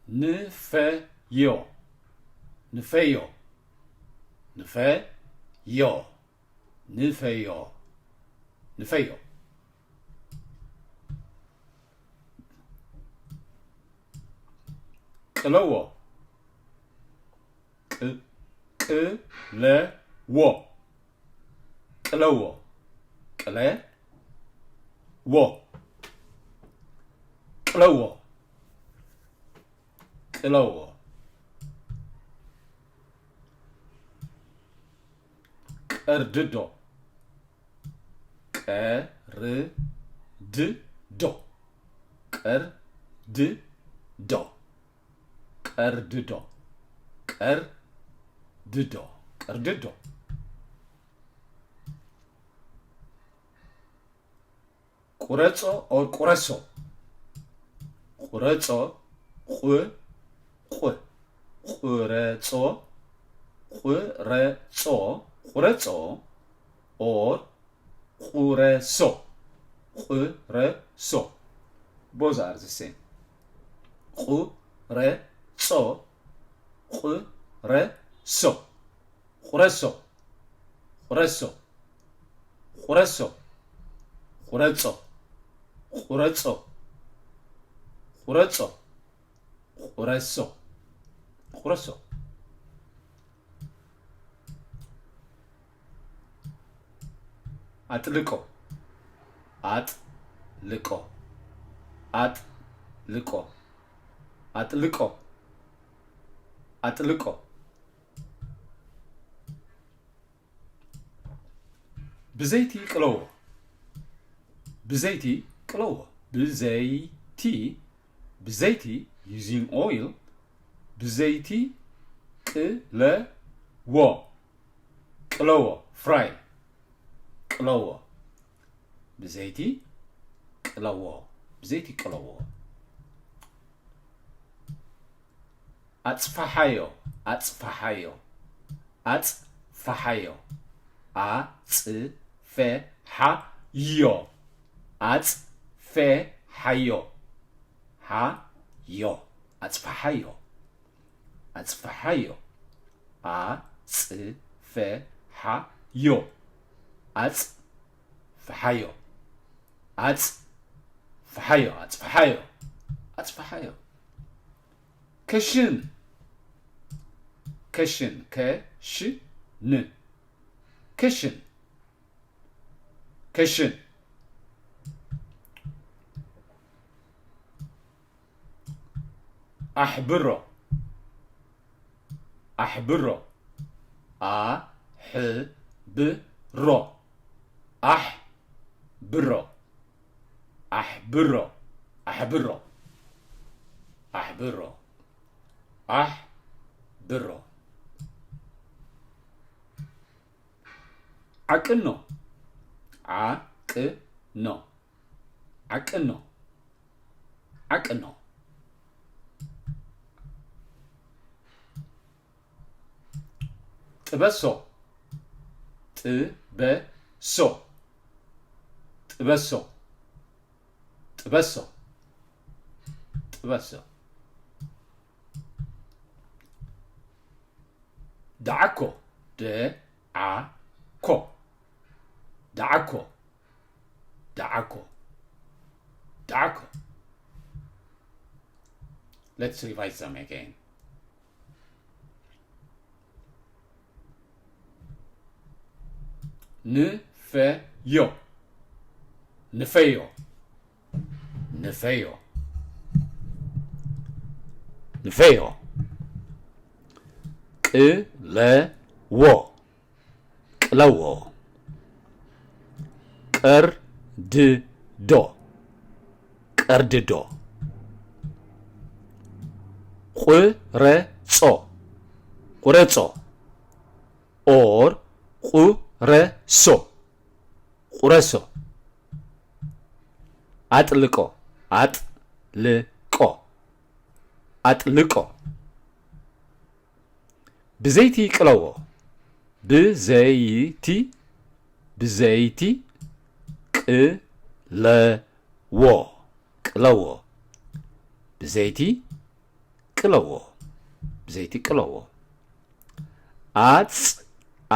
ንፈዮ። ንፈዮ። ንፈዮ። ንፈዮ። ንፈዮ። ቅለዎ። ቅ-፣ ቅለዎ። ቅለዎ። ቅለ-፣ ዎ። ቅለዎ። ቅለዎ። ቀርድዶ። ቀርድዶ። ቀርድዶ። ቀርድዶ። ቀርድዶ። ቀርድዶ። ቁረጾ or ቁረሶ። ቁረጾ። ቁ-፣ ቁ-፣ ቁረጾ። ቁረጾ። ቁረጾ። Or ቁረሶ። ቁረሶ። Both are the same. ቁረጾ። ቁረሶ። ቁረሶ። ቁረሶ። ቁረሶ። ቁረጾ። ቁረጾ። ቁረጾ። ቁረሶ። ቁረሶ። ኣጥልቆ። ኣጥልቆ። ኣጥልቆ። ኣጥልቆ። ኣጥልቆ። ብዘይቲ ቅለዎ። ብዘይቲ ቅለዎ። ብዘይቲ፣ ብዘይቲ፣ using oil፣ ብዘይቲ ቅለዎ። ቅለዎ፣ fry። ቅለዎ። ብዘይቲ ቅለዎ። ብዘይቲ ቅለዎ። ኣጽፋሓዮ። ኣጽፋሓዮ። ኣጽፋሓዮ። ኣጽፈሓዮ። ኣጽፈሓዮ። ሓዮ። ኣጽፋሓዮ። ኣጽፋሓዮ። ኣጽፈሓዮ። ኣጽፋሓዮ። ኣጽፋሓዮ። ኣጽፋሓዮ። ኣጽፋሓዮ። ከሽን። ከሽን። ከሽን። ከሽን። ከሽን። ኣሕብሮ። ኣሕብሮ። ኣሕብሮ። ኣሕብሮ። ኣሕብሮ። ኣሕብሮ። ኣሕብሮ። ኣሕብሮ። ዓቅኖ። ዓቅኖ። ዓቅኖ። ዓቅኖ። ጥበሶ። ጥበሶ። ጥበሶ። ጥበሶ። ጥበሶ። ደዓኮ። ደዓኮ። ደዓኮ። ደዓኮ። ደዓኮ። Let's revise them again. ንፈዮ። ንፈዮ። ንፈዮ። ንፈዮ። ቅለዎ። ቅለዎ። ቀርድዶ። ቀርድዶ። ቁረጾ። ቁረጾ። Or ቁረሶ። ቁረሶ። ኣጥልቆ። ኣጥልቆ። ኣጥልቆ። ብዘይቲ ቅለዎ። ብዘይቲ። ብዘይቲ ቅለዎ። ቅለዎ። ብዘይቲ ቅለዎ፣ ብዘይቲ ቅለዎ። ኣጽ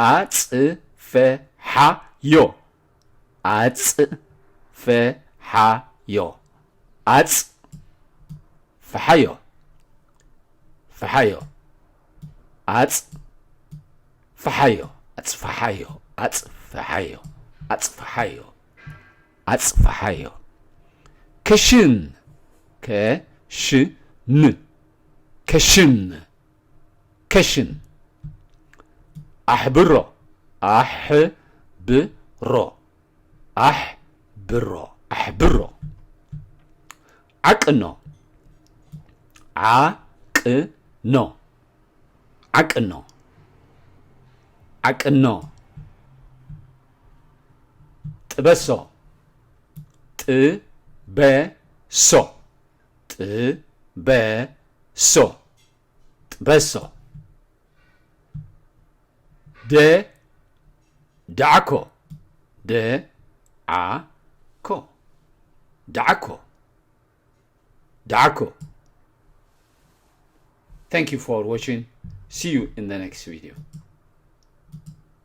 ኣጽፈሓዮ፣ ኣጽፈሓዮ፣ ኣጽ ፈሓዮ፣ ፈሓዮ፣ ኣጽ ፈሓዮ፣ ኣጽፈሓዮ፣ ኣጽፈሓዮ፣ ኣጽፈሓዮ፣ ኣጽፈሓዮ። ከሽን፣ ከሽን፣ ከሽን፣ ከሽን። ኣሕብሮ፣ ኣሕብሮ፣ ኣሕብሮ፣ ኣሕብሮ። ዓቅኖ፣ ዓቅኖ፣ ዓቅኖ፣ ዓቅኖ። ጥበሶ፣ ጥበሶ፣ ጥበሶ፣ ጥበሶ። ደ ዳዕኮ፣ ደዓኮ፣ ዳዕኮ፣ ዳዕኮ። Thank you for watching. See you in the next video.